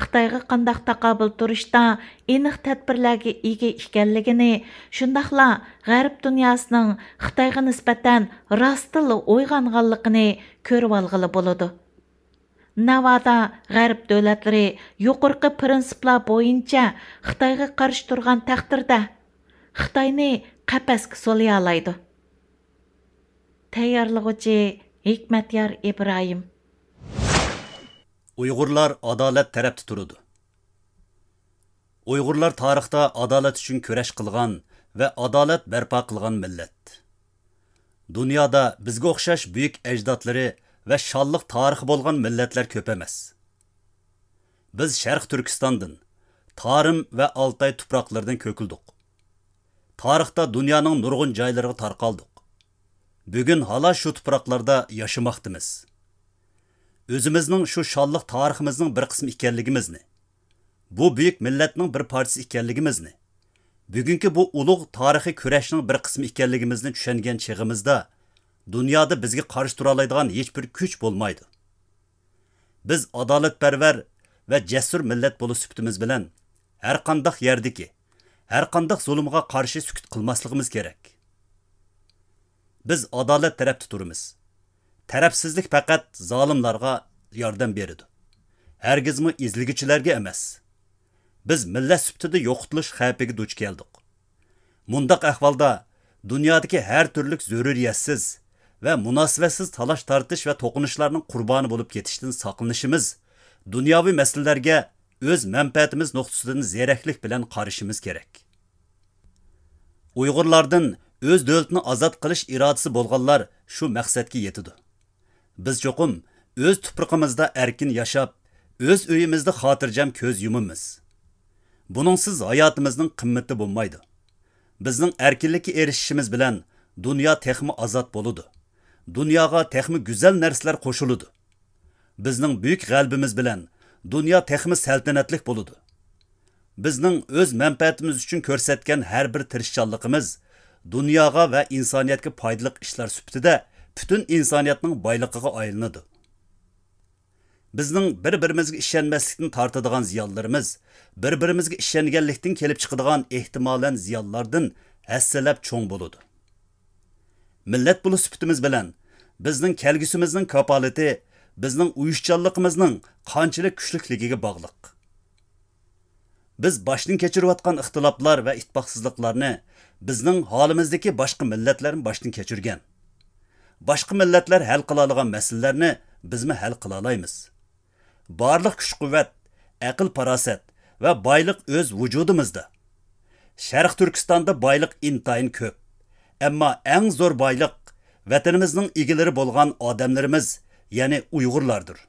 خىتايغا قانداق تاقابىل تۇرۇشتا ئېنىق تەدبىرلەرگە ئىگە ئىكەنلىكىنى، شۇنداقلا غەرب دۇنياسىنىڭ خىتايغا نىسبەتەن راستتىنلا ئويغانغانلىقىنى كۆرۈۋالغىلى بولىدۇ. ناۋادا غەرب دۆلەتلىرى يۇقىرىقى پىرىنسىپلار بويىچە خىتايغا قارشى تۇرغان تەقدىردە، خىتاينى قەپەسكە سولىيالايدۇ. تەييارلىغۇچى ھېكمەتيار ئىبراھىم. ئۇيغۇرلار ئادالەت تەرەپتە تۇرىدۇ. ئۇيغۇرلار تارىختا ئادالەت ئۈچۈن كۈرەش قىلغان ۋە ئادالەت بەرپا قىلغان مىللەت. دۇنيادا بىزگە ئوخشاش بۈيۈك ئەجدادلىرى ۋە شانلىق تارىخى بولغان مىللەتلەر كۆپ ئەمەس. بىز شەرقىي تۈركىستاندىن، تارىم ۋە ئالتاي تۇپراقلىرىدىن كۆكلىدۇق. تارىختا دۇنيانىڭ نۇرغۇن جايلىرىغا تارقالدۇق. بۈگۈن ھالا شۇ تۇپراقلاردا ياشىماقتىمىز. ئۆزىمىزنىڭ شۇ شانلىق تارىخىمىزنىڭ بىر قىسمى ئىكەنلىكىمىزنى، بۇ بۈيۈك مىللەتنىڭ بىر پارچىسى ئىكەنلىكىمىزنى، بۈگۈنكى بۇ ئۇلۇغ تارىخىي كۈرەشنىڭ بىر قىسمى ئىكەنلىكىمىزنى چۈشەنگەن چېغىمىزدا، دۇنيادا بىزگە قارشى تۇرالايدىغان ھېچبىر كۈچ بولمايدۇ. بىز ئادالەتپەرۋەر ۋە جەسۇر مىللەت بولۇش سۈپىتىمىز بىلەن، ھەرقانداق يەردىكى، ھەرقانداق زۇلۇمغا قارشى سۈكۈت قىلماسلىقىمىز كېرەك. بىز ئادالەت تەرەپتە تۇرىمىز. تەرەپسىزلىك پەقەت زالىملارغا ياردەم بېرىدۇ، ھەرگىزمۇ ئېزىلگۈچىلەرگە ئەمەس. بىز مىللەت سۈپىتىدە يوقىتىلىش خەۋپىگە دۇچ كەلدۇق. مۇنداق ئەھۋالدا دۇنيادىكى ھەر تۈرلۈك زۆرۈرىيەتسىز ۋە مۇناسىۋەتسىز تالاش-تارتىش ۋە توقۇنۇشلارنىڭ قۇربانى بولۇپ كېتىشتىن ساقلىنىشىمىز، دۇنياۋى مەسىلىلەرگە ئۆز مەنپەئەتىمىز نۇقتىسىدىن زېرەكلىك بىلەن قارىشىمىز كېرەك. ئۇيغۇرلاردىن ئۆز دۆلىتىنى ئازاد قىلىش ئىرادىسى بولغانلار شۇ مەقسەتكە يېتىدۇ. بىز چوقۇم ئۆز تۇپرىقىمىزدا ئەركىن ياشاپ، ئۆز ئۆيىمىزدە خاتىرجەم كۆز يۇمىمىز. بۇنىڭسىز ھاياتىمىزنىڭ قىممىتى بولمايدۇ. بىزنىڭ ئەركىنلىككە ئېرىشىشىمىز بىلەن دۇنيا تېخىمۇ ئازاد بولىدۇ. دۇنياغا تېخىمۇ گۈزەل نەرسىلەر قوشۇلىدۇ. بىزنىڭ بۈيۈك غەلىبىمىز بىلەن دۇنيا تېخىمۇ سەلتەنەتلىك بولىدۇ. بىزنىڭ ئۆز مەنپەئەتىمىز ئۈچۈن كۆرسەتكەن ھەر بىر تىرىشچانلىقىمىز دۇنياغا ۋە ئىنسانىيەتكە پايدىلىق ئىشلار سۈپىتىدە پۈتۈن ئىنسانىيەتنىڭ بايلىقىغا ئايلىنىدۇ. بىزنىڭ بىر-بىرىمىزگە ئىشەنمەسلىكتىن تارتىدىغان زىيانلىرىمىز بىر-بىرىمىزگە ئىشەنگەنلىكتىن كېلىپ چىقىدىغان ئېھتىمالەن زىيانلاردىن ھەسسىلەپ چوڭ بولىدۇ. مىللەت بولۇش سۈپىتىمىز بىلەن بىزنىڭ كەلگۈسىمىزنىڭ كاپالىتى بىزنىڭ ئۇيۇشچانلىقىمىزنىڭ قانچىلىك كۈچلۈكلۈكىگە باغلىق. بىز باشتىن كەچۈرۈۋاتقان ئىختىلاپلار ۋە ئىتتىپاقسىزلىقلارنى بىزنىڭ ھالىمىزدىكى باشقا مىللەتلەرمۇ باشتىن كەچۈرگەن. باشقا مىللەتلەر ھەل قىلالىغان مەسىلىلەرنى بىزمۇ ھەل قىلالايمىز. بارلىق كۈچ-قۇۋۋەت، ئەقىل-پاراسەت ۋە بايلىق ئۆز ۋۇجۇدىمىزدا. شەرقىي تۈركىستاندا بايلىق ئىنتايىن كۆپ. ئەمما ئەڭ زور بايلىق ۋەتىنىمىزنىڭ ئىگىلىرى بولغان ئادەملىرىمىز، يەنى ئۇيغۇرلاردۇر.